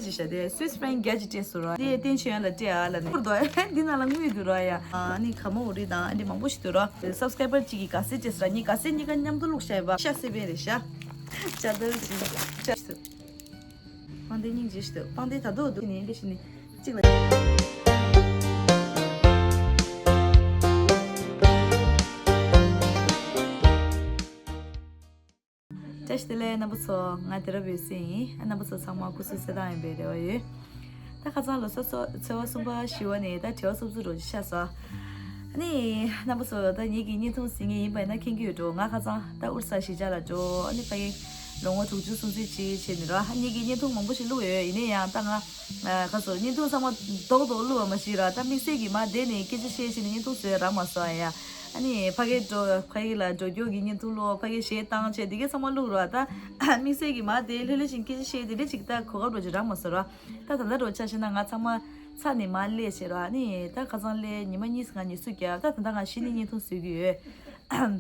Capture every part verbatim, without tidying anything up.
ཅི་བྱ་དེ་Swiss franc་བརྒྱ་ཅིག་སྤྲད་སོང་ར། དེ་བསྟན་ཆོས་ཡང་ལ་སྤྲད་ཨ་ལ་ནི་འདི་ནང་ལ་དངུལ་འདུག་ར་ཡ། ཨ་ནི་ཁ་མོ་འོ་རི་དང་ཨ་འདི་མང་པོ་ཞིག་འདུག་ར། སབ་སི་ཀ་རའི་བར་གཅིག་གིས་ག་ཚད་སྤྲད་ཟེར་ར། ངས་ག་ཚད་གཉིས་ཀ་མཉམ་དུ་བླུགས་བཞག་ཡིན་པ་ཤ་སེ་བེ་རེད་ཤ། ཅ་དར་ཅི་ཅ་སུ། པང་གདན་སྙིང་རྗེ་ཞིག་འདུག་པང་གདན་ད་དུང་འདུག་ནི་འདི་ཞིག་ནི་གཅིག་ལ། བཀྲ་ཤིས་བདེ་ལེགས་རྣམ་པ་ཚོ། ང་དེ་རབ་ཡོད་སྲིད་ཡིན། རྣམ་པ་ཚོ་ཚང་མ་སྐུ་གཟུགས་གསལ་ཐང་ཡིན་པའི་རེ་བ་ཡོད། ད་ཁ་སང་ལོ་གསར་ཚོ་ཚེས་པ་གསུམ་པ་བཞི་པ་ནས་ད་བྲེལ་བ་སུབ་སུབ་རོ་ཆགས་སོང་། ཨ་ནི་རྣམ་པ་ཚོ་ད་ངེད་ཀྱི་བརྙན་ཐུང་གཟིགས་མཁན་ཡིན་པ་ཡིན་ན་མཁྱེན་གྱི་ཡོད་འགྲོ། ང་ཁ་སང་ད་ཨུར་ས་གཞིས་ཆགས་ལ་འགྲོ། ཨ་ནི་ཕ་གི་ལོ་ངོ་དྲུག་ཅུ་སྲུང་བརྩི་བྱེད་བྱེད་ནི་ར། ངེད་ཀྱི་བརྙན་ཐུང་མང་པོ་ཞིག་བླུགས་ཡོད། ཡིན་ན་ཡང་ད་ང་ཁ་སང་བརྙན་ཐུང་ཚང་མ་རྡོག་རྡོག་བླུགས་པ་མ་ཤེས་ར། ད་དམིགས་བསལ་གྱི་མ་བསྡད་ནས་སྐད་ཆ་བཤད་བྱེད་ནི་བརྙན་ཐུང་བཟོས་རག་མ་སོང་ཡ། ཨ་ནི་ཕ་གིར་འགྲོ་ཕ་གི་ལ་འགྲོ་རྒྱུ་གི་བརྙན་ཐུང་བླུགས། ཕ་གི་གཞས་བཏང་བྱས་དེ་གའི་ཚང་མ་བླུགས་རོགས། ད་དམིགས་བསལ་གྱི་མ་དེ་ལྷོད་ལྷོད་བཞིན་སྐད་ཆ་བཤད་དེ་འདྲ་ཅིག་ད་གོ་སྐབས་འགྲོ་ཅིག་རག་མ་སོང་ར། ད་ད་ལྟ་འགྲོ་ཆ་བཞག་ན་ང་ཚང་མ་ཚ་ནས་མ་སླེབས་བྱས་ར། ཨ་ནི་ད་ཁ་སང་སླེབས་ཉི་མ་གཉིས་ང་ཉི་ཤུ་བརྒྱབ། ད་ད་ལྟ་ང་གཞི་ནས་བརྙན་ཐུང་བཟོ་གི་ཡོད།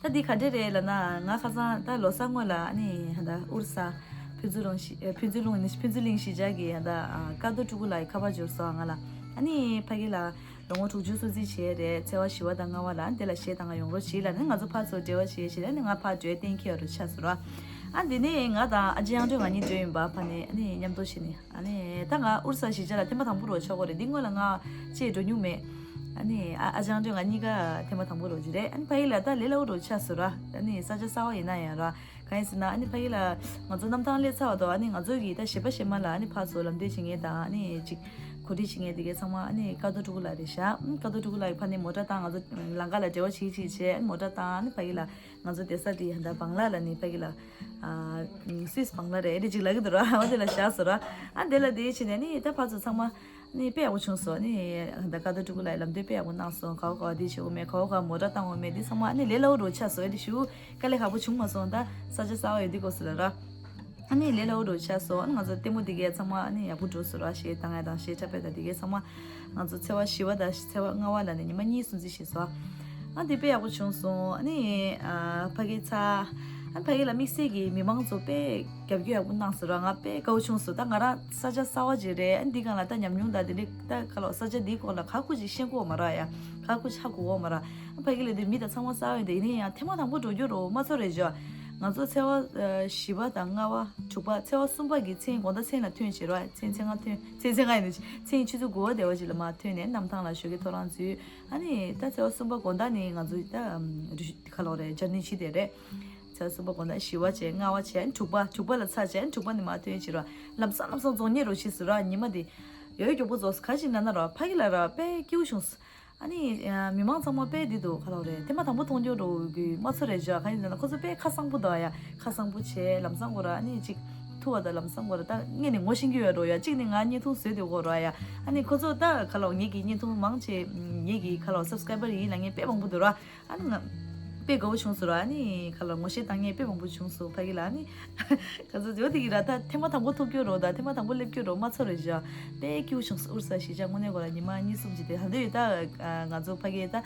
ད་འདི་ག་འདྲས་རེད་ལབ་ན། ང་ཁ་སང་ད་ལོ་གསར་སྔོན་ལ་ཨ་ནི་ད་ཨུར་ས་ཕུན་ཚོགས་ལུང་ཞི་ཨ་ཕུན་ཚོགས་ལུང་ནི་ཕུན་ཚོགས་གླིང་གཞིས་ཆགས་ཀྱི་ད་ཀ་རྡོ་སྤྲུལ་སྐུ་ལགས་ཀྱི་ཁ་པར་འབྱོར་སོང་ང་ལ། ཨ་ནི་ཕ་གི་ལ་ལོ་ངོ་དྲུག་ཅུ་སྲུང་བརྩི་བྱས་རེད། ཚེས་པ་བཞི་པ་དང་ལྔ་པ་ལ་ཨ་ནི་དེ་ལ་གཞས་བཏང་ག་ཡོང་རོགས་བྱེད་ལབ་ནས་ང་ཚོ་ཕར་ཚུར་འབྲེལ་བ་བྱས་བྱས་ཨ་ནི་ང་ཕར་འགྲོའི་གཏན་འཁེལ་བ་རུ་ཆགས་སོང་ར། ཨ་འདི་ནས་ང་དང་ཨ་ཅེ་ཡང་སྒྲོན་ང་གཉིས་འགྲོ་ཡིན་པ། ཕ་ནས་ཨ་ནི་མཉམ་དུ་བྱས་ནས། ཨ་ནི་ད་ང་ཨུར་ས་གཞིས་ཆགས་ལ་ཐེངས་མ་དང་པོ་རོ་ཆགས་ཀྱི་རེད། འདི་སྔོན་ལ་ང་ཅིག་འགྲོ་མྱོང་མེད། ཨ་ནི་ཨ་ཨ་ཅང་ཅོ་ང་གཉིས་ཀ་ཐེངས་མ་དང་པོ་རོ་ཅིག་རེད། ཨ་ནི་ཕ་གི་ལ་ད་ལས་སླ་བོ་རོ་ཆགས་སོང་ར། ཨ་ནི་ས་ཆ་གསར་པ་ཡིན་ན་ཡང་ར། གང་ཡིན་ཟེར་ན་ཨ་ནི་ཕ་གི་ལ་ང་ཚོ་གནམ་ཐང་སླེབས་ཚར་བ་དང་ཨ་ནི་ང་ཚོ་གི་ད་གཞས་པ་གཞས་མ་ལ་ཨ་ནི་ཕར་ཚུར་ལམ་སྟོན་བྱེད་མཁན་དང་ཨ་ནི་ཅིག་གོ་སྒྲིག་བྱེད་མཁན་དེ་གའི་ཚང་མ་ཨ་ནི་ཀ་རྡོ་སྤྲུལ་སྐུ་ལགས་རེད་ཤག་ཀ་རྡོ་སྤྲུལ་སྐུ་ལགས་ཀྱིས་ཕ་ནས་མོ་ཊ་བཏང་། ང་ཚོ་ལམ་ཁ་ལ་འབྲེལ་བ་བྱེད་བྱེད་བྱས་ཨ་ནི་མོ་ཊ་བཏང་། ཨ་ནི་ཕ་གི་ལ་ང་ཚོ་བསྡད་ས་དེ་ད་བང་ལ་ལ་ནི་ཕ་གི་ལ། ཨ་སུད་སི་བང་ལ་རེད་དེ་ཅིག་ལབ་ཀྱི་འདུག་ར། འོ་དེ་ལ་བཞག་སོང་ར། ཨ་དེ་ལ་དེ་བྱས་ནས་ནི་ད་ཕར་ཚུར་ཚང་མ་ནི་དཔེ་ཡག་པོ་བྱུང་སོང་། ནི་ད་ཀ་རྡོ་སྤྲུལ་སྐུ་ལགས་ལམ་སྟོན་དཔེ་ཡག་པོ་གནང་སོང་། ག་བ་ག་བ་དེ་བྱེད་དགོས་མེད། ག་བ་ག་བ་མོ་ཊ་བཏང་དགོས་མེད། དེ་ཚང་མ་ནི་ལས་སླ་བོ་རུ་ཆགས་སོང་། དེ་ཞུ་དཀའ་ལས་ཁག་པོ་བྱུང་མ་སོང་། ད་ས་ཆ་གསར་པ་ཡོད་དུས་སྐབས་སུ་ལ་ར། ཨ་ནི་ལས་སླ་བོ་རུ་ཆགས་སོང་། ཨ་ནི་ང་ཚོ་ལྟད་མོ་དེ་གའི་ཚང་མ་ཨ་ནི་ཡག་པོ་འགྲོ་སོང་ར། གཞས་བཏང་ཡ་དང་གཞས་འཁྲབ་པ་དང་དེ་གའི་ཚང་མ། ང་ཚོ་ཚེས་པ་བཞི་པ་དང་ཚེས་པ་ལྔ་པ་ལ་ནི་ཉི་མ་གཉིས་སྲུང་བརྩི་བྱས་སོང་། ཨ་འདི་དཔེ་ཡག་པོ་བྱུང་སོང་། ཨ་ནི་ཨ་ཕ་གི་ཚ་ཨ་ཕ་གི་ལ་དམིགས་བསལ་གྱི་མི་མང་ཚོ་དཔེ་རྒྱབ་སྐྱོར་ཡག་པོ་གནང་སོང་ར། ང་དཔེ་དགའ་བོ་བྱུང་སོང་། ད་ང་རང་ས་ཆ་གསར་པ་ཅིག་རེད། ཨ་འདི་སྒང་ལ་ད་ཉམས་མྱོང་དང་དེ་འདྲའི་ད་ག་ལོ་ས་ཆ་འདིའི་སྐོར་ལ་ག་ཁུ་ཅིག་ཤེས་གོ་མ་ར་ཡ། ག་ཁུ་ཅིག་ཧ་གོ་གོ་མ་ར། ཨ་ཕ་གི་ལ་དེ་མི་དང་ཚང་མ་གསར་པ་ཡིན་དེ་ཡིན་ན་ཡང་ཐེངས་མ་དང་པོ་འགྲོ་རྒྱུ་རོ་མ་ཚོར་རེད་ཇོ། ང་ཚོ་ཚེས་པ་བཞི་པ་དང་ལྔ་པ་དྲུག་པ་ཚེས་པ་གསུམ་པ་གི་མཚན་དགོང་དག་མཚན་ལ་ཐོན་བྱས་ར། མཚན་མཚན་ལྔ་ཐོན། མཚན་མཚན་ལྔ་ཡིན་ནི་མཚན་ཆུ་ཚོད་དགུ་པ་དེ་བ་ཅིག་ལ་མར་ཐོན་ནས་གནམ་ཐང་ལ་ཞོགས་ཀས་ཐོ་རངས་འཛུལ། ཨ་ནི་ད་ཚེས་པ་གསུམ་པ་དགོང་དག་ནི་ང་ཚོ་ད་རི་ཁ་ལོ་རེད་ཇར་ནི་བྱེད་དེ་རེད། ཚེས་པ་གསུམ་པ་དགོང་དག་བཞི་པ་བྱས་ལྔ་པ་བྱས་དྲུག་པ་དྲུག་པ་ལ་ཚར་བྱས་དྲུག་པ་ནི་མར་ཐོན་བྱས་ར། ལམ་སང་ལམ་སང་རྫོགས་ཉེ་རུ་ཕྱིན་སོང་ར། ཉི་མ་དེ་ཡོད་མགྱོགས་པོ་རྫོགས་སོང་། ག་ཅིག་ན་ན་ར་ཕ་གི་ལ་ར་དཔེ་སྐྱིད་པོ་བྱུང་སོང་། ཨ་ནི་མི་མང་ཚང་མ་དཔེ་འདི་འདུག་ག་ལབ་རེད། ཐེངས་མ་དང་པོ་མཐོང་རྒྱུ་འགྲོ་གི་མ་ཚོར་རེད་ཇ། ག་ཡིན་ཟེར་ན་ཁོ་ཚོ་དཔེ་ཁ་གསང་པོ་འདུག་ཡ། ཁ་གསང་པོ་བྱས་ལམ་སང་གོ་ར། ཨ་ནི་ཅིག་ཐུག་པ་དང་ལམ་སང་གོ་ར། ད་ངས་ནི་ངོ་ཤེས་ཀྱི་ཡོད་རོ་ཡ། གཅིག་ནི་ང་བརྙན་ཐུང་བཟོས་འདུག་གོ་ར་ཡ། ཨ་ནི་ཁོ་ཚོ་ད་ག་ལབ་ངེད་ཀྱི་བརྙན་ཐུང་མང་ཆེ་ངེད་ཀྱི་ག་ལབ་སབ་སི་ཀ་རའི་བར་ཡིན་ལབ་མཁན་དཔེ་མང་པོ་འདུག་ར། ཨ་ནི་ང་དཔེ་དགའ་བོ་བྱུང་སོང་ར། ཨ་ནི་ག་ལབ་ངོ་ཤེས་བཏང་མཁན་དཔེ་མང་པོ་བྱུང་སོང་ཕ་གི་ལ། ཨ་ནི་ག་ཚོད་ཡོད་དེ་གི་ར། ད་ཐེངས་མ་དང་པོ་ཐུག་རྒྱུ་རོ་དང་ཐེངས་མ་དང་པོ་སླེབས་རྒྱུ་རོ་མ་ཚོར་རེད་ཤག་དཔེ་སྐྱིད་པོ་བྱུང་སོང་། ཨུར་ས་གཞིས་ཆགས་དངོས་གནས་གོ་ལ་ཉི་མ་གཉིས་གསུམ་ཅིག་དེ་ད་འདོད་ཡོད། ད་ང་ཚོ་ཕ་གིའི་ད་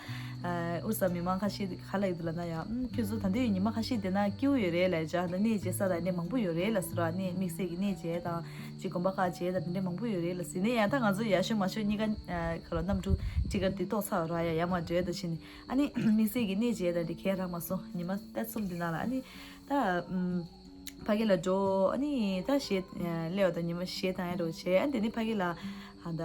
ཨུར་ས་མི་མང་ཁ་ཤས་ག་ལ་ཡོད་ལ་ན་ཡ། ཁྱོད་ཚོ་ད་འདོད་ཡོད་ཉི་མ་ཁ་ཤས་དེ་ན་སྐྱིད་པོ་ཡོད་རེད་ལ་ཡ། ད་གནས་མཇལ་ས་ད་གནས་མང་པོ་ཡོད་རེད་ལ་ཟེར་བ། གནས་དམིགས་བསལ་གྱི་གནས་མཇལ་དང་ཅིག་དགོན་པ་ཁག་མཇལ་ད་དེ་འདྲ་མང་པོ་ཡོད་རེད་ལ་ཟེར་ནས་ཡ། ད་ང་ཚོ་ཡག་ཤོས་མ་ཤོས་གཉིས་ཀ་ག་ལ་གནམ་གྲུ་ཊི་ཀེ་ཊི་དེ་ཏོག་ཚར་ར་ཡ། ཡ་མ་འགྲོ་ད་ཕྱིན་ནས། ཨ་ནི་དམིགས་བསལ་གྱི་གནས་མཇལ་དང་དེ་གས་རག་མ་སོང་། ཉི་མ་ད་གསུམ་དེ་ནང་ལ་ཨ་ནི་ད་ཨམ་ཕ་གི་ལ་འགྲོ། ཨ་ནི་ད་གཞས་སླེབས་པ་དང་ཉི་མ་གཞས་བཏང་ཡ་འགྲོ་བྱས། ཨ་དེ་ནི་ཕ་གི་ལ་ཧ་ད་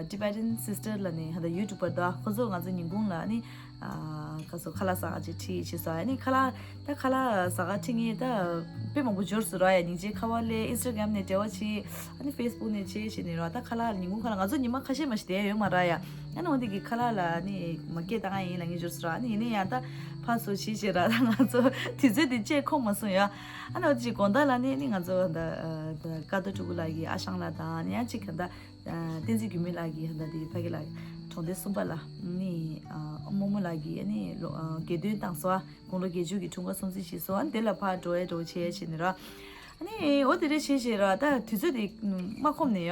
ཊི་བེ་ཊན་སི་སི་ཊར་ལ་ནི་ཧ་ད་ཡུ་ཊུབ་པར་ད་ཁོ་ཚོ་ང་ཚོ་ཉིན་གུང་ལ་ཨ་ནི་ཨ་ག་ཚོད་ཁ་ལག་ཟ་ག་ཅིག་ཁྲིད་བྱས་སོང་། ཨ་ནི་ཁ་ལག་ད་ཁ་ལག་ཟ་ག་ཁྲིད་མཁན་ད་དཔེ་མང་པོ་འབྱོར་སོང་ར་ཡ། སྙིང་རྗེ། ཁ་པར་སླེབས། ཨིན་སི་ཊ་གྷ་རམ་ནས་འབྲེལ་བ་བྱས། ཨ་ནི་ཕེ་སི་བུག་ནས་བྱས་བྱས་ནས་ར། ད་ཁ་ལག་ཉིན་གུང་ཁ་ལག་ང་ཚོ་ཉི་མ་ཁ་ཤས་མ་ཞིག་བསྡད་ཡོད་མ་ར་ཡ། ཨ་ནི་འོ་འདི་གི་ཁ་ལག་ལ་ནི་མ་སྐད་བཏང་ཡ་ཡིན་ལབ་མཁན་འབྱོར་སོང་ར། ཨ་ནི་ཡིན་ན་ཡང་ད་ཕར་ཚུར་བྱས་བྱས་ར། ད་ང་ཚོ་དུས་ཚོད་དེ་བཅད་ཁོམ་མ་སོང་ཡ། ཨ་ནི་འོ་འདི་གི་དགོང་དག་ལ་ནི་ནི་ང་ཚོ་ད་ཀ་རྡོ་སྤྲུལ་སྐུ་ལགས་ཀྱི་ཨ་ཞང་ལགས་དང་ནི་ཡང་གཅིག་ག་ད་བསྟན་འཛིན་འགྱུར་མེད་ལགས་ཀྱི་ད་དེ་ཕ་གི་ལ་གྲོང་སྡེ་གསུམ་པ་ལ་ནི་རྨོ་མོ་ལགས་ཀྱི་ནི་ལོ་དགེ་འདུན་བཏང་སོང་། དགུང་ལོ་བརྒྱད་ཅུ་གི་འཁྲུངས་སྐར་སྲུང་བརྩི་བྱས་སོང་། ཨ་ནི་དེ་ལ་ཕར་འགྲོ་ཡ་འགྲོ་བྱས་བྱས་ནི་ར། ཨ་ནི་འོ་དེ་འདྲ་བྱས་བྱས་ར། ད་དུས་ཚོད་དེ་མ་ཁོམ་ནས་ཡ།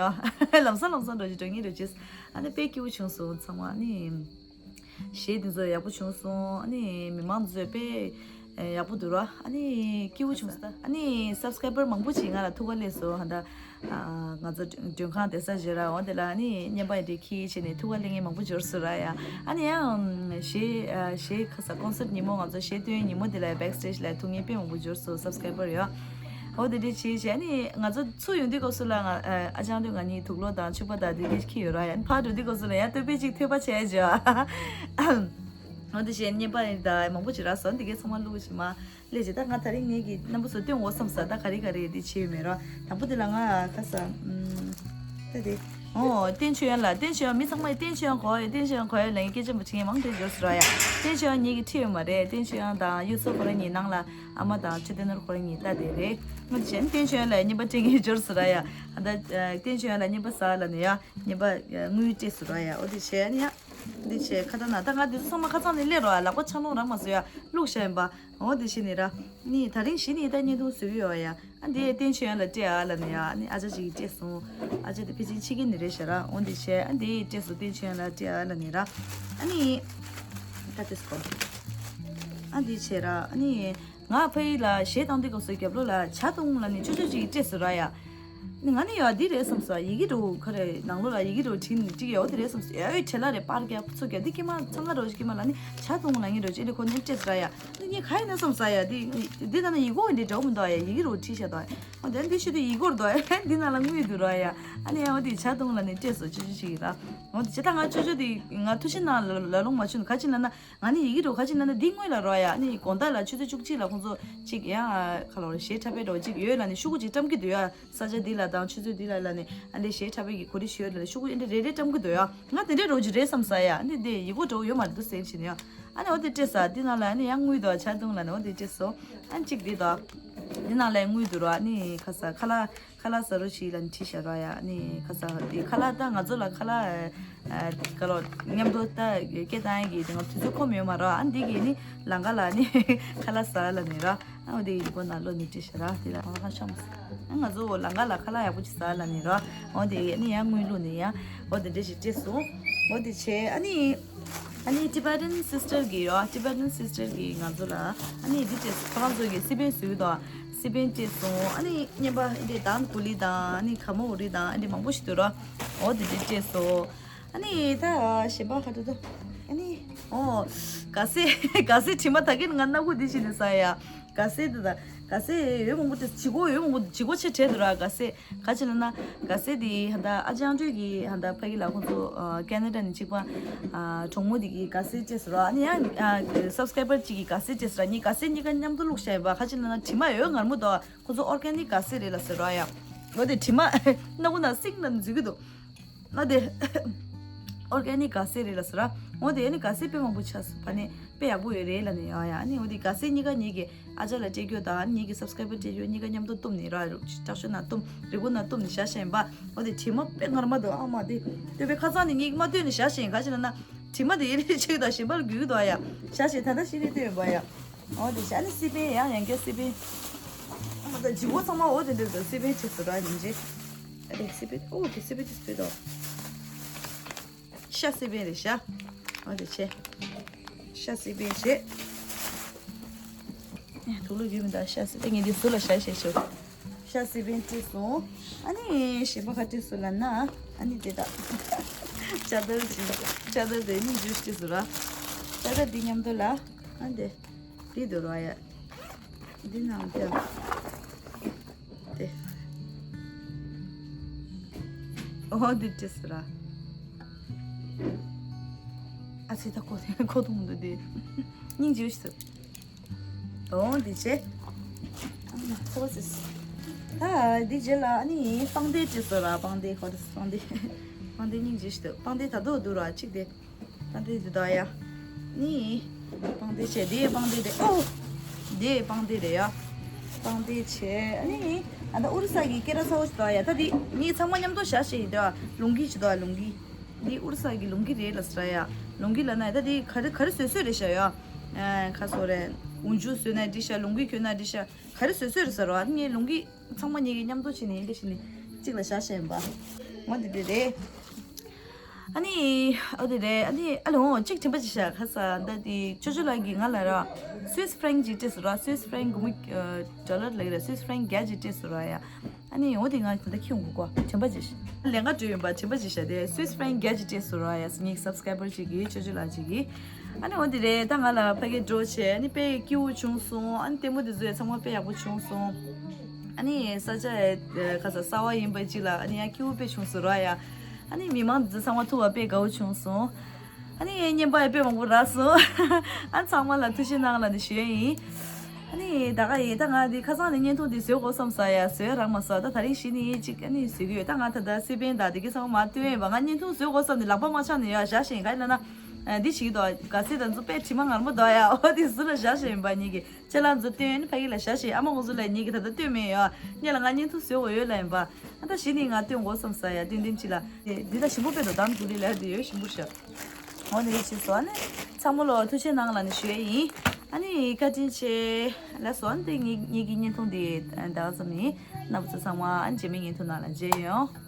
ལམ་སང་ལམ་སང་འགྲོ་ཅིག་འགྲོ་ངེས་འགྲོ་ཅིག་ཨ་ནི་དཔེ་སྐྱིད་པོ་བྱུང་སོང་ཚང་མ། ཨ་ནི་གཞས་དེ་ཚོ་ཡག་པོ་བྱུང་སོང་། ཨ་ནི་མི་མང་ཚོས་དཔེ་ཡག་པོ་འདུག་ར། ཨ་ནི་སྐྱིད་པོ་བྱུང་སོང་། ཨ་ནི་སབ་སི་ཀ་རའི་བར་མང་པོ་ཅིག་ང་ལ་ཐུག་ག་སླེབས་སོང་། ཧ་ད་ ཨ་ང་ཚོ་མགྲོན་ཁང་བསྡད་ས་བརྗོད་ར། འོ་དེ་ལ་ཨ་ནི་བརྙན་པར་འདི་ཁྱེར་བྱས་ནས་ཐུག་པ་ལེན་མཁན་མང་པོ་འབྱོར་སོང་ར་ཡ། ཨ་ནི་ཡང་གཞས་ཨ་གཞས་ཁ་ས་ཀོན་སར་ཊི་ཉིན་མོ་ང་ཚོ་གཞས་སྟོན་ཉིན་མོ་དེ་ལ་བེག་སི་ཊེཇ་ལ་ཐུག་མཁན་དཔེ་མང་པོ་འབྱོར་སོང་སབ་སི་ཀ་རའི་བར་ཡ། འོ་དེ་འདྲས་བྱས་བྱས་ཨ་ནི་ང་ཚོ་ཚུར་ཡོང་དུས་སྐབས་སུ་ལ་ང་ཨ་ཅང་དུས་ང་གཉིས་དུག་ལོག་དང་ཕྱུ་པ་དང་དེ་འདྲས་ཁྱེར་ཡོད་ར་ཡ། ཨ་ནི་ཕར་འགྲོ་དུས་སྐབས་སུ་ལ་ཡ་སྟོད་པས་ཅིག་ཐོད་པ་བྱས་བྱས། འོ་དེ་བྱས་བརྙན་པར་ཡིན་ད་མང་པོ་ཅིག་རག་སོང་། འདི་གའི་ཚང་མ་བླུགས་ཤིག་མ། ལས་བྱེད་ད་ང་དེ་རིང་ངེད་ཀྱི་རྣམ་པ་ཚོ་སྟོན་འོ་བསམ་ས། ད་ག་རེ་ག་རེ་འདི་བྱས་ཡོད་མེད་རོ། དང་པོ་དེ་ལ་ང་ཁ་ས་ཨུམ། ད་དེ། ཨོ་བསྟན་ཆོས་དབྱངས་ལགས། བསྟན་ཆོས་དབྱངས། མི་ཚང་མས་བསྟན་ཆོས་དབྱངས་གོ་ཡོད། བསྟན་ཆོས་དབྱངས་གོ་ཡོད་ལབ་མཁན་སྐད་ཆ་མ་དྲིས་མཁན་མང་དེ་འབྱོར་སོང་ར་ཡ། བསྟན་ཆོས་དབྱངས་ངེད་ཀྱི་ཁྲིད་ཡོད་མ་རེད། བསྟན་ཆོས་དབྱངས་དང་གཡུ་མཚོ་ཁོ་རང་གཉིས་ནང་ལ་ཨ་མ་དང་ཆོས་ལྡན་ནོར་ཁོ་རང་གཉིས་ལྟ་དེ་རེད། ང་བྱས་ན་བསྟན་ཆོས་དབྱངས་ལ་བརྙན་པར་སྤྲད་མཁན་འབྱོར་སོང་ར་ཡ། ཨ་ད་བསྟན་ཆོས་དབྱངས་ལ་བརྙན་པར་ཟ་ལབ་ནས་ཡ། བརྙན་པར་དངུལ་སྤྲད་སོང་ར་ཡ། ཨོ་དེ་བྱས་ནས་ཡ། འདི་བྱས་ཁ་ད་ན་ད་ང་འདི་ཚོ་ཚང་མ་ཁ་ཚང་ནས་སླེབས་རོགས་ཨ། ལག་པ་ཆང་ལོང་རང་མ་བཟོ་ཡ། བླུགས་བཞག་ཡིན་པ། འོ་དེ་བྱས་ནས་ར། ནི་ད་རིང་གཞི་ནས་ད་བརྙན་ཐུང་བཟོ་གི་ཡོད་ཡ། ཨ་འདི་བསྟན་ཆོས་དབྱངས་ལ་སྤྲད་ཨ་ལབ་ནས་ཡ། ཨ་ནི་ཨ་ཅག་ཅིག་གིས་སྤྲད་སོང་། ཨ་ཅག་དེ་ཕལ་ཆེར་ཕྱི་རྒྱལ་ནས་རེད་ཤག་ར། འོ་འདི་བྱས་ཨ་འདི་སྤྲད་སོང་། བསྟན་ཆོས་དབྱངས་ལ་སྤྲད་ཨ་ལབ་ནས་ར། ཨ་ནི། ད་དེ་སྐོར། ཨ་འདི་བྱས་ར། ཨ་ནི། ང་ཕ་ཡུལ་ལ་གཞས་བཏང་དུས་སྐབས་སུ་རྒྱབ་ལོགས་ལ་ཇ་བཏུང་ལབ་ནས་ཅོ་ཅོ་ཅིག་གིས་སྤྲད་སོང་ར་ཡ། ནི་ང་ནི་ཡ་འདི་རེད་བསམ་སོང་། ཡི་གེ་འདྲ་བོ་ག་རེ་ནང་ལོགས་ལ་ཡི་གེ་འདྲ་བོ་བྲིས་ནས་བྲིས་ཡོད་དེ་རེད་བསམ་སོང་། ཨེ་ཨོའི་བྲེལ་ལ་རེད། པར་རྒྱབ་ཚུར་རྒྱབ་འདི་ཀྱེ་མ་འཚང་ཁ་འདྲ་བོ་ཞིག་ཀྱེ་མ་ལབ་ནི་ཇ་བཏུང་ལབ་མཁན་འདྲ་བོ་ཅིག་ཨེ་འདྲ་ཁོ་ནས་སྤྲད་སོང་ར་ཡ། ནི་ངས་ག་ཡིན་ན་བསམ་སོང་ཡ། འདི་འདི་ནང་ན་ཡི་གེ་འོ་འདི་འདྲ་བོ་མི་འདུག་ཡ། ཡི་གེ་འདྲ་བོ་བྲིས་བཞག་འདུག་ཡ། འོ་དེ་འདི་ཤོད་དུས་ཡི་གེ་འདྲ་བོ་འདུག་ཡ། འདི་ནང་ལ་དངུལ་འདུག་ར་ཡ། ཨ་ནི་ཡ་འོ་དེ་ཇ་བཏུང་ལབ་ནས་སྤྲད་སོང་ཅོ་ཅོ་ཅིག་གིས་ར། འོ་དེ་ཇ་ད་ང་ཅོ་ཅོ་དེ་ང་ཐུགས་ཤིན་ནང་ལ་ལ་ལོང་མ་བྱུང་། ག་ཅི་ལབ་ན། ང་ནི་ཡི་གེ་འདྲ་བོ་ག་ཅི་ལབ་ན་འདི་དངོས་ལ་རོ་ཡ། ནི་དགོང་དག་ལ་ཆུ་ཚོད་བཅུ་གཅིག་ལ་ཁོང་ཚོ་གཅིག་ཡང་ཁ་ལོ་གཞས་འཁྲབ་པའི་འདྲ་བོ་གཅིག་ཡོད་ལབ་ནས་ཤོག་གུ་གཅིག་བཀྲམ་གྱི་འདུག་ཡ། ས་ཆ་འདི་ལ་དང་ཆུ་ཚོད་འདི་ལ་ལབ་ནས་ཨ་འདྲའི་གཞས་འཁྲབ་པའི་གི་གོ་སྒྲིག་ཞུས་ཡོད་ལབ་ནས་ཤོག་གུ་ཨེ་འདྲ་རེ་རེ་བཀྲམ་གྱི་འདུག་ཡ། ང་དེ་འདྲའི་འདྲ་བོ་ཅིག་རེད་བསམ་ས་ཡ། ཨ་ནི་འདི་ཡི་གེ་འདྲ་བོ་ཡོད་མ་རེད་འདུག་སེམས་ཕྱིན་ཡ། ཨ་ནི་འོ་དེ་སྤྲད་ས་འདི་ནང་ལ་ཨ་ནི་ཡང་དངུལ་འདུག་ཇ་བཏུང་ལབ་ནས་འོ་དེ་སྤྲད་སོང་། ཨ་ནི་གཅིག་འདི་དང་། འདི་ནང་ལ་དངུལ་འདུག་ར། ཨ་ནི་ཁ་ས་ཁ་ལག་ཁ་ལག་ཟ་རོགས་བྱེད་ལབ་ནས་བྲིས་བཞག་ར་ཡ། ཨ་ནི་ཁ་ས་དེ་ཁ་ལག་ད་ང་ཚོ་ལ་ཁ་ལག་ཨ་ག་ལོ་མཉམ་དུ་ད་སྐད་བཏང་ཡ་གི་དེ་ང་དུས་ཚོད་ཁོམ་ཡོད་མ་རེད། ཨ་འདི་གི་ནི་ལམ་ཁ་ལ་ནི་ཁ་ལག་ཟ་ལབ་ནས་ར། ཨ་འོ་དེ་ཡི་གོ་ན་ལོ་ནི་བྲིས་བཞག་ར། དེ་ལ་ཁ་ལག་ཤོམ། ཨ་ང་ཚོ་ལམ་ཁ་ལ་ཁ་ལག་ཡག་པོ་ཅིག་ཟ་ལབ་ནས་ར། འོ་དེ་ཨ་ནི་ཡང་དངུལ་བླུགས་ནས་ཡང་འོ་དེ་འདྲ་ཞིག་སྤྲད་སོང་། འོ་དེ་བྱས་ཨ་ནི། ཨ་ནི་Tibetan sister གི་ཡོ། Tibetan sister གི་ང་ཚོ་ལ་ཨ་ནི་འདི་སྤྲད་སོང་། ཁོ་རང་ཚོ་གི་སི་པན་བཟོས་འདུག་སི་པན་སྤྲད་སོང་། ཨ་ནི་རྔན་པ་འདི་དང་གུ་ལི་དང་ཨ་ནི་ག་མོ་འུ་རི་དང་ཨ་ནི་མང་པོ་ཞིག་འདུག་ར། འོ་དེ་འདྲ་སྤྲད་སོང་། ཨ་ནི་ད་གཞན་པ་ག་འདྲ་འདུག་ཨ་ནི་ཨོ་ག་སེ་ག་སེ་དྲི་མ་ད་གིན་ང་སྣ་ཁུག་འདི་བྱས་ནས་ཟ་ཡ། ག་སེ་འདི་ད་ག་སེ་ཡོད་མང་པོ་དེ་ལྗིད་ཁོག་ཡོད་མང་པོ་ལྗིད་ཁོག་ཆེ་དྲགས་འདུག་ར་ག་སེ། ག་ཅི་ལབ་ན། ག་སེ་དེ་ཧ་ད་ཨ་ཅང་ཀྲུའུ་གི་ཧ་ད་ཕ་གི་ལ་ཁོང་ཚོ་ཨ་ཁེ་ན་ཌ་ནས་གཅིག་པ་ཨ་གྲོགས་མོ་དེ་གི་ག་སེ་སྤྲད་སོང་ར། ཨ་ནི་ཡང་ཨ་སབ་སི་ཀ་རའི་བར་གཅིག་གི་ག་སེ་སྤྲད་སོང་ར། ངས་ག་སེ་གཉིས་ཀ་མཉམ་དུ་བླུགས་བཞག་ཡིན་པ། ག་ཅི་ལབ་ན་དྲི་མ་ཡོད་ངར་མོ་འདུག་ཁོང་ཚོ་ཨོར་གེ་ནིག་ག་སེ་རེད་ལབ་ཟེར་ར་ཡ། འོ་དེ་དྲི་མ་སྣ་ཁུག་ནང་སིང་ནང་འཛུལ་གི་འདུག་ཨ་དེ་ཨོར་གེ་ནིག་ག་སེ་རེད་ལབ་ཟེར་ར། འོ་དེ་ཨ་ནི་ག་སེ་དཔེ་མང་པོ་ཆགས་སོང་། ཕ་ནས་དཔེ་ཡག་པོ་ཡོད་རེད་ལབ་ནས་ཡ་ཡ། ཨ་ནི་འོ་དེ་ག་སེ་གཉིས་ཀ་ངེད་ཀྱི་ཨ་ཅག་ལ་སྤྲད་རྒྱུ་དང་ངེད་ཀྱི་སབ་སི་ཀ་རའི་བར་སྤྲད་རྒྱུ་གཉིས་ཀ་མཉམ་དུ་བཏུམས་ནས་ར། དྲག་ཤོས་ནང་བཏུམས། རིལ་བུ་ནང་བཏུམས་ནས་བཞག་བཞག་ཡིན་པ། འོ་དེ་དྲི་མ་དཔེ་ངར་མ་འདུག་ཨ་མ་དེ་སྟོད་པའི་ཁ་སང་ནས་ངེད་ཀྱིས་མ་ལྟོས་ནས་བཞག་བཞག་ཡིན། ག་ཅི་ལབ་ན་དྲི་མ་དེ་ཡེ་རེ་ཆེ་གི་འདུག་གཞན་པ་ལ་འགུལ་གི་འདུག་ཨ་ཡ། བཞག་བཞག་ད་ལྟ་ཤི་རེ་ལྟོས་ཡིན་པ་ཡ། འོ་དེ་བཞག་ནས་སི་པན་ཡང་ཡང་བསྐྱར་སི་པན། ཨ་མ་ད་ལྗིད་ཁོག་ཚང་མ་འོ་དེ་འདྲ་འདུག་སི་པན་བྱས་སོང་ར་ཡིན་ཅེ། ཨ་དེ་སི་པན་ཨོ་དེ་སི་པན་དེ་སི་པན་དོ། ཤ་སི་པན་རེད་ཤ། འོ་དེ་བྱས། ཤ་སི་པན་བྱས། ཨེ་དུག་ལོག་རྒྱུས་མི་འདུག་ཤ་སི་པན་ངས་འདི་ཟུར་ལ་བཞག་བཞག་ཤོག་ཤ་སི་པན་བཀྲུས་སོང་། ཨ་ནི་གཞན་པ་ག་བཀྲུས་སོང་ལབ་ན། ཨ་ནི་དེ་དག་ཅ་དར་ཅི་ཅ་དར་དེ་ནི་ཇུས་བཀྲུས་སོང་ར། ཅ་དར་འདི་མཉམ་དུ་ལ། ཨ་འདི་འདི་འདུག་ར་ཡ། འདི་ནང་དེ་དེ། ཨོ་འདི་བཀྲུས་སོང་ར། ཨ་ཙི་ད་ཁོ་ཁོ་ཐུང་འདུག་དེ། སྙིང་རྗེ་ཞིག་འདུག་འོ་འདི་བྱས། ཨ་མ་ཁོ་སིས། ད་འདི་རྗེས་ལ་ཨ་ནི་པང་གདན་བཀྲུས་སོང་ར། པང་གདན་ཁོ་རེ་པང་གདན། པང་གདན་སྙིང་རྗེ་ཞིག་འདུག་པང་གདན་ད་དུང་འདུག་ར་གཅིག་དེ། པང་གདན་འདི་དག་ཡ། ནི། པང་གདན་བྱས་དེ་པང་གདན་རེད་ཨོ། དེ་པང་གདན་རེད་ཡ། པང་གདན་བྱས་ཨ་ནི། ཨ་ད་ཨོ་རི་ས་གི་སྐེ་རགས་ཚ་བོ་ཞིག་འདུག་ཡ། ད་འདི་ངས་ཚང་མ་མཉམ་དུ་བཞག་བཞག་ཡིན་འདུག་ལུང་གི་ཞིག་འདུག་ལུང་གི། འདི་ཨོ་རི་ས་གི་ལུང་གི་རེད་ལབ་ཟེར་ཡ། ལུང་གི་ལབ་ན་ད་འདི་ག་རེ་ག་རེ་བཟོས་བཟོས་རེད་ཤག་ཡ། ཨ་ཁ་སོ་རེད། འོ་འཇུ་བཟོས་ན་འགྲིག་ཤག་ལུང་གི་གྱོན་ན་འགྲིག་ཤག་ག་རེ་བཟོས་བཟོས་རེད་ཟེར་རོ། ཨ་ནི་ངས་ལུང་གི་ཚང་མ་ངེད་ཀྱིས་མཉམ་དུ་བྱས་ནས་འདི་བྱས་ནས་གཅིག་ལ་བཞག་བཞག་ཡིན་པ། འོ་འདི་འདི་རེད། ཨ་ནི་འོ་དེ་རེད། ཨ་ནི་ཨ་ལོ་གཅིག་དྲན་པ་ཅིག་བཞག་ཁ་ས་ད་དེ་ཅོ་ཅོ་ལགས་ཀྱིས་ང་ལ་ར་སུད་སི་ཕ་རེང་ཅིག་སྤྲད་སོང་ར། སུད་སི་ཕ་རེང་སྒོར་མོ་ཌོ་ལར་ལབ་ཀྱི་ར། སུད་སི་ཕ་རེང་བརྒྱ་ཅིག་སྤྲད་སོང་ར་ཡ། ཨ་ནི་འོ་དེ་ང་ད་ལྟ་ཁྱེད་འགུག་གོ་དྲན་པ་ཅིག་ལས་ཀ་འགྲོ་ཡིན་པ་དྲན་པ་ཅིག་བྱ་དེ་Swiss franc བརྒྱ་ཅིག་སྤྲད་སོང་ར་ཡ་ངའི་subscriber ཅིག་གིས་ཅོ་ཅོ་ལགས་ཅིག་གིས། ཨ་ནི་འོ་དེ་རེད། ད་ང་ལ་ཕ་གི་འགྲོ་བྱས་ཨ་ནི་དཔེ་སྐྱིད་པོ་བྱུང་སོང་། ཨ་ནི་ལྟད་མོ་དེ་ཚོ་ཡ་ཚང་མ་དཔེ་ཡག་པོ་བྱུང་སོང་། ཨ་ནི་ས་ཆ་ཡ་ཁ་ས་གསར་པ་ཡིན་པ་ཅིག་ལ་ཨ་ནི་ཡ་སྐྱིད་པོ་དཔེ་བྱུང་སོང་ར་ཡ། ཨ་ནི་མི་མང་དེ་ཚོ་ཚང་མ་ཐུག་པ་དཔེ་དགའ་བོ་བྱུང་སོང་། ཨ་ནི་བརྙན་པ་ཡང་དཔེ་མང་པོ་རག་སོང་། ཨ་ཚང་མ་ལ་ཐུགས་རྗེ་གནང་ལབ་ནས་ཞུ་ཡ་ཡིན། ཨ་ནི་ད་ག་ཡིན་ད་ང་འདི་ཁ་སང་ནས་བརྙན་ཐུང་འདི་བཟོས་དགོས་བསམ་ས་ཡ་བཟོས་རག་མ་སོང་། ད་དེ་རིང་གཞི་ནས་གཅིག་ཨ་ནི་བཟོས་ཀྱི་ཡོད། ད་ང་ད་ལྟ་སི་པན་དང་དེ་གི་ཚང་མ་མ་སྟོན་ཡིན་པ། ང་བརྙན་ཐུང་བཟོས་དགོས་བསམ་ནས་ལག་པ་མ་འཆང་ནས་ཡ་བཞག་བཞིན་ག་ཡིན་ལབ་ན། འདི་བྱེད་ཀྱི་འདུག་ག་ཚད་ད་ཚོ་དཔེ་དྲི་མ་ངར་མོ་འདུག་ཡ། འོ་དེ་ཟུར་ལ་བཞག་བཞིན་ཡིན་པ་ཉིད་ཀྱི། ཅ་ལག་ཚོ་སྟོན་ཕ་གི་ལ་བཞག་བཞིན་ཨ་མ་ཁོང་ཚོ་ལ་ཉིད་ཀྱི་ད་ལྟ་སྟོན་མེད་ཡ། ཉེ་ལ་ང་བརྙན་ཐུང་བཟོས་དགོས་ཡོད་ལ་ཡིན་པ། ཨ་ད་གཞི་ནས་ང་སྟོན་དགོས་བསམ་ས་ཡ་ཏན་ཏན་ཅི་ལ། འདི་ད་ཞིམ་པོ་དཔེ་འདུག་དམ་དུ་ལི་ལ་དེ་ཡོད་ཞིམ་པོ་ཤ། འོ་ནི་ཡིད་ཆེས་སོ། ཨ་ནི་ཚང་མ་ལོ་ཐུགས་རྗེ་གནང་ལ་ནི་ཞུ་ཡ་ཡིན། ཨ་ནི་བཀའ་དྲིན་ཆེ། ལགས་སོ། ཨ་ནི་དེ་ངེད་ངེད་ཀྱི་བརྙན་ཐུང་དེ་ད་ག་ཙམ་ཡིན། རྣམ་པ་ཚོ་ཚང་མ་ཨ་ནི་རྗེས་མའི་བརྙན་ཐུང་ནང་ལ་མཇལ་ཡོང་།